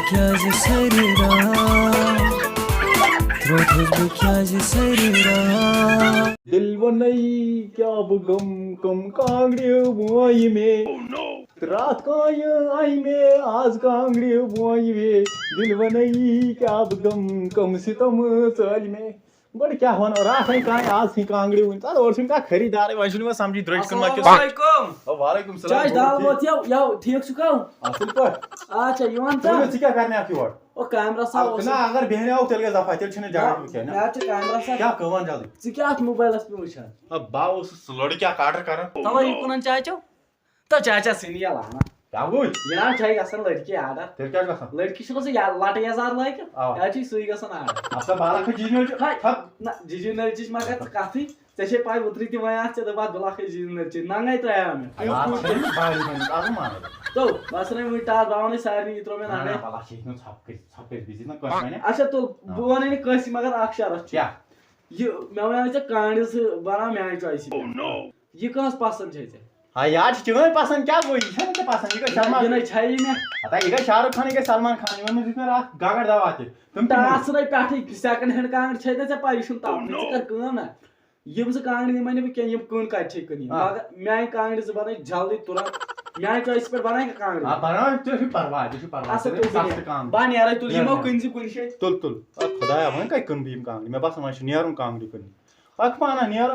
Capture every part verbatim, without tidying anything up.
کیٛازِ سٲری راتھ روٚٹُس بہٕ کیٛازِ سٲری راتھ؟ دِل وَنَے کیٛاہ بہٕ غم کم کانٛگرِ وایہِ مےٚ۔ راتھ کانہِ آیہِ مےٚ، آز کانٛگرِ وایہِ مےٚ۔ دِل وَنَے کیٛاہ بہٕ غم کم ستم ژٲلۍ مےٚ۔ گۄڈٕ کیٛاہ وَنو، راتھ ہے کانٛہہ، آز ہے کانٛگرِ وٕنہِ۔ تَلہٕ اورٕ چھُنہٕ کانٛہہ خریٖدارٕے، وۄنۍ چھُنہٕ یِوان سَمجھی درٛوٚگۍ کٕنہٕ ما کیُتھ۔ السلام علیکُم۔ وعلیکم السلام۔ چاے دال ووت یَو، یَو، ٹھیٖک چھُکھا؟ اَصٕل پٲٹھۍ۔ اچھا، یہِ وَن ژٕ۔ ؤنِو، ژٕ کیٛاہ کَرنہِ آکھ یور؟ او، کیمرہ سا اوس۔ نہ، اگر بیٚہنہِ آوُکھ، تیٚلہِ گژھِ دفعہ، تیٚلہِ چھُنہٕ جگہ نہ، کینٛہہ، نہ۔ مےٚ حظ چھُ کیمرہ سا۔ کیٛاہ کٲم وَن جلدی؟ ژٕ کیٛاہ اَتھ موبایلَس پٮ۪ٹھ وٕچھان؟ آ، بہٕ اوسُس لٔڑکہٕ اَکھ آرڈر کَران۔ تَوَے یہِ کٕنان چاچو؟ تو چاچا ژھٕنہِ یہِ لعنت۔ کیٛاہ گوٚو؟ یہِ نہ چھے گژھان لڑکی آرڈر۔ تیٚلہِ کیٛاہ چھُ گژھان؟ لڑکی چھُنہ سُہ یا لٹہٕ یزار لٲگِتھ، اَوا۔ یا چھُے سُے گژھان آرڈر۔ اَتھ چھا بارہ کھنٛڈ جی نیل چھُ؟ ہے، تھَپ۔ نہ، جی جی نٔلچہِ چھِ مگر ژٕ کَتھٕے۔ ژےٚ چھے پَے اوترٕے تہِ وَنہِ اَتھ ژےٚ دوٚپ اَتھ بِلاکھٕے جی جی نٔلچہِ۔ ننٛگَے ترٛایو مےٚ۔ اَتھ چھِ بارِ ہٕنٛز، اَتھ مانو۔ تو، بس نے وٕنہِ ٹاس باوَنے سارنٕے یہِ ترٛوو مےٚ ننٛگَے۔ نہ، بَلاکھ چھِ یِتھ منٛز ژھۄپہٕ کٔرِتھ، ژھۄپہٕ کٔرِتھ بِزی نہ کٲنٛسہِ وَنہِ۔ اچھا، تُل، آ۔ بہٕ وَنَے نہٕ کٲنٛسہِ مگر اَکھ شرط چھُ۔ کیٛاہ؟ یہِ مےٚ وَنیٛاو ژےٚ کانٛگرِ زٕ بَناو میٛانہِ choice۔ یہِ کٲنٛسہِ پَسنٛد چھے ژےٚ؟ ہا یار، چھِ چٲنۍ پسند، کیٛاہ گوٚو؟ یہِ چھےٚ نہٕ ژےٚ پسند، یہِ گٔے سلمان۔ یہِ نَے چھےٚ یہِ مےٚ۔ ہتا یہِ گٔے شاہ رُخ خان، یہِ گٔے سلمان خان، یِمن منٛز دیُت مےٚ اکھ گگر دوا تہِ۔ تِم تہِ ٹاس ژھٕنے پٮ۪ٹھٕے، second hand کانٛگٕر چھے نہ ژےٚ پَے، یہِ چھُنہٕ تَپھ۔ ژٕ کر کٲم نہ، یِم زٕ کانٛگرِ نِمے نہٕ بہٕ کینٛہہ، یِم کٕن کَتہِ چھے کٕنٕنۍ؟ آ۔ مگر میٛانہِ کانٛگرِ زٕ بَنٲے جلدی تُرنت۔ میٛانہِ choice پٮ۪ٹھ بَناے کانٛگرِ۔ آ، بَناو، ژےٚ چھُے پَرواے، ژےٚ چھُے پَرواے، اَصٕل ژےٚ گٔے پٲٹھۍ سَستہٕ کانٛگرِ۔ بہٕ نیرے، تُل نیرٕ، یِمو نیرٕ۔ کٕنۍ زِ کُنہِ جایہِ۔ تُل، تُل۔ آ، خۄدایا، وۄنۍ کَتہِ کٕنہٕ بہٕ یِم کانٛگرِ؟ مےٚ باسان، وۄنۍ چھُ نیرُن کانٛگرِ کٕننہِ۔ پکھ پانہ نیرو۔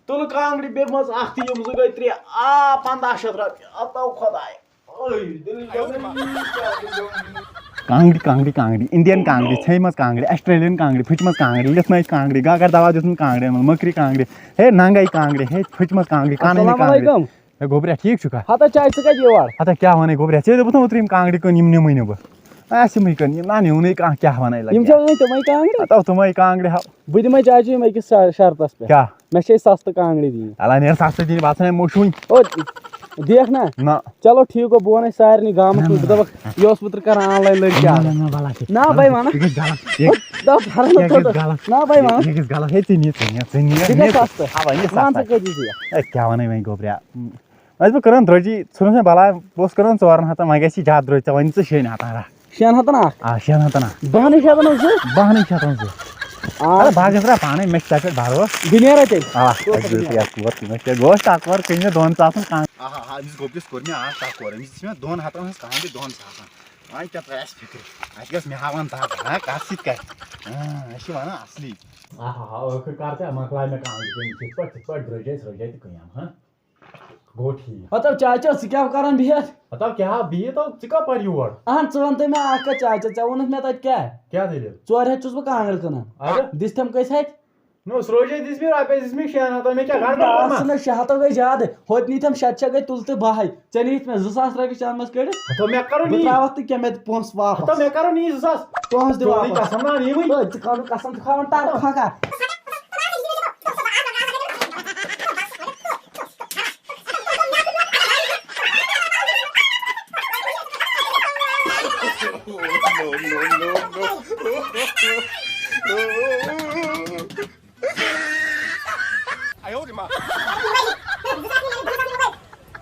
تُلہٕ کانٛگرِ بیٚیہِ منٛز اکھ تہٕ یِم زٕ گٔے ترٛےٚ۔ آ، پنٛداہ شیٚتھ رۄپیہِ۔ ہتو خۄداے۔ اوے، دِل کانٛگرِ، کانٛگرِ، کانٛگرِ، Indian کانٛگرِ، ژھیٚیمٕژ کانٛگرِ، Australian کانٛگرِ، پھٕچمٕژ کانٛگرِ، لِتھنٲیِتھ کانٛگرِ، گگر دوا دیُتمُت کانٛگرٮ۪ن منٛز، مٔکرِ کانٛگرِ، ہے ننٛگے کانٛگرِ، ہے پھٕچمٕژ کانٛگرِ، کانٕے نہٕ السلام کانٛگرِ۔ علیکم۔ ہے گوٚبریا، ٹھیٖک چھُکھا؟ ہتا چاے ژٕ کَتہِ یور؟ ہتا کیٛاہ وَنَے گوٚبریا، ژےٚ دوٚپُتھ نہ اوترٕ یِم کانٛگرِ کٕن، یِم نِمٕے نہٕ بہٕ۔ آسہِ یِمٕے کٕن، یِم نہ نیوٗنٕے کانٛہہ، کیٛاہ وَنَے لَگہِ؟ یِم چھِ وۄنۍ تِمَے کانٛگرِ؟ ہتا تِمَے کانٛگرِ ہا۔ بہٕ دِمے چاچہِ یِم أکِس شر-، شرطس پٮ۪ٹھ۔ کیٛاہ؟ مےٚ چھے سستہٕ کانٛگرِ دِنۍ۔ الا نیر سستہٕ دِنۍ، بہٕ آسہٕ نے موشوٗنۍ۔ او، دیکھ نا۔ نہ۔ چلو ٹھیٖک گوٚو، بہٕ وَنے سارنٕے گامَس نہ، منٛز، نہ، بہٕ دَپَکھ، یہِ اوس اوترٕ کران online لٔڑکہٕ نہ، آرڈر۔ نہ، نہ، بَلاے چھِ۔ نہ، بَے وَنہٕ۔ یہِ گژھِ غلط۔ یہِ، دَپ پھَرَن یہِ گژھِ تھوٚد۔ غلط۔ نہ، بَے وَنہٕ۔ یہِ گژھِ غلط۔ ہے، ژٕ نہِ، ژٕ نہِ، ژٕ نہِ، ژٕ دِ ژٕ نہِ۔ سستہٕ۔ آ، وۄنۍ یہِ وَن سستہٕ۔ ژٕ کۭتِس دِکھ؟ ہے، کیٛاہ وَنَے وۄنۍ گوٚبریا؟ اَسہِ بہٕ کٕنان درٛوجی، ژھٕنُس وۄنۍ بَلاے، بہٕ اوسُس کٕنان ژورَن ہَتَن، وۄنۍ گژھِ یہِ زیادٕ درٛوج، ژےٚ وَنہِ ژٕ شیٚنۍ ہَتَن رَٹھ۔ شیٚن ہَتَن اَکھ۔ آ، شیٚن ہَتَن اَکھ۔ بَہنٕے شیٚتَن اوس یہِ؟ بَہنٕے شیٚتَن زٕ۔ آ۔ اَدٕ بہٕ ہا گژھٕ رَٹھ پانَے، مےٚ چھِ ژےٚ پٮ۪ٹھ بھروسہٕ۔ بہٕ نیرا تیٚلہِ؟ آ، اَسہِ گوٚو یَتھ ووت، مےٚ چھِ گوٚو تَکھ وَر کٔنۍ مےٚ دۄن ساسَن کانٛگرِ۔ آ ہا ہا، أمِس گوٚبرِس کوٚر مےٚ اَز تَکھ وَر، أمِس دِژ مےٚ دۄن ہَتَن ہٕنٛز کانٛگرِ دۄن ساسَن۔ وۄنۍ کیٛاہ ترٛایَس فِکرِ؟ اَسہِ گژھِ مےٚ ہاوان دَگ، ہا، کَتھ سۭتۍ کَرِ؟ اۭں، أسۍ چھِ وَنان اَصلی۔ آ ہا ہا، ٲخٕر کار ژےٚ مۄکلاے مےٚ کانٛگرِ کٕنِتھ، یِتھ پٲٹھۍ، یِتھ پٲٹھۍ درٛوجے سرٛوجے تہِ کٕنیَم، ہا؟ گوٚو ٹھیٖک۔ ہتو چاچو، ژٕ کیٛاہ کران بِہِتھ؟ ہتا کیٛاہ بِہِتھ ہو، ژٕ کپٲرۍ یور؟ اہن، ژٕ وَن تہٕ مےٚ اکھ کتھ چاچا، ژےٚ ووٚنُتھ مےٚ تتہِ کیٛاہ؟ کیٛاہ دٔلیٖل؟ ژورِ ہتہِ چھُس بہٕ کانٛگٕر کٕنان۔ اَدٕ؟ دِژ تھَم کٔژِ ہتہِ؟ نو، سرٛوجے دِژ مےٚ رۄپیہِ، دِژ مےٚ شٮ۪ن ہتن، مےٚ کیٛاہ گرٕ تہٕ کَرُن اَتھ منٛز؟ چھِنہ شےٚ ہتو گٔے زیادٕ، ہوٚتہِ نی تھَم شےٚ، شےٚ گٔے تُل تہٕ بہے۔ ژےٚ نِتھ مےٚ زٕ ساس رۄپیہِ چندس کٔڑِتھ۔ ہتو مےٚ کرو بہٕ نی۔ تراوتھ تہٕ کینٛہہ، مےٚ دِ پونٛسہٕ واپس۔ ہتو مےٚ کرو نی زٕ ساس۔ پونٛسہٕ دِ چٲنی واپس۔ قسم نا نی وٕنۍ۔ ہے، ژٕ کھاو نہٕ قسم، ژٕ کھاوان ٹرٛک کھۄکھا۔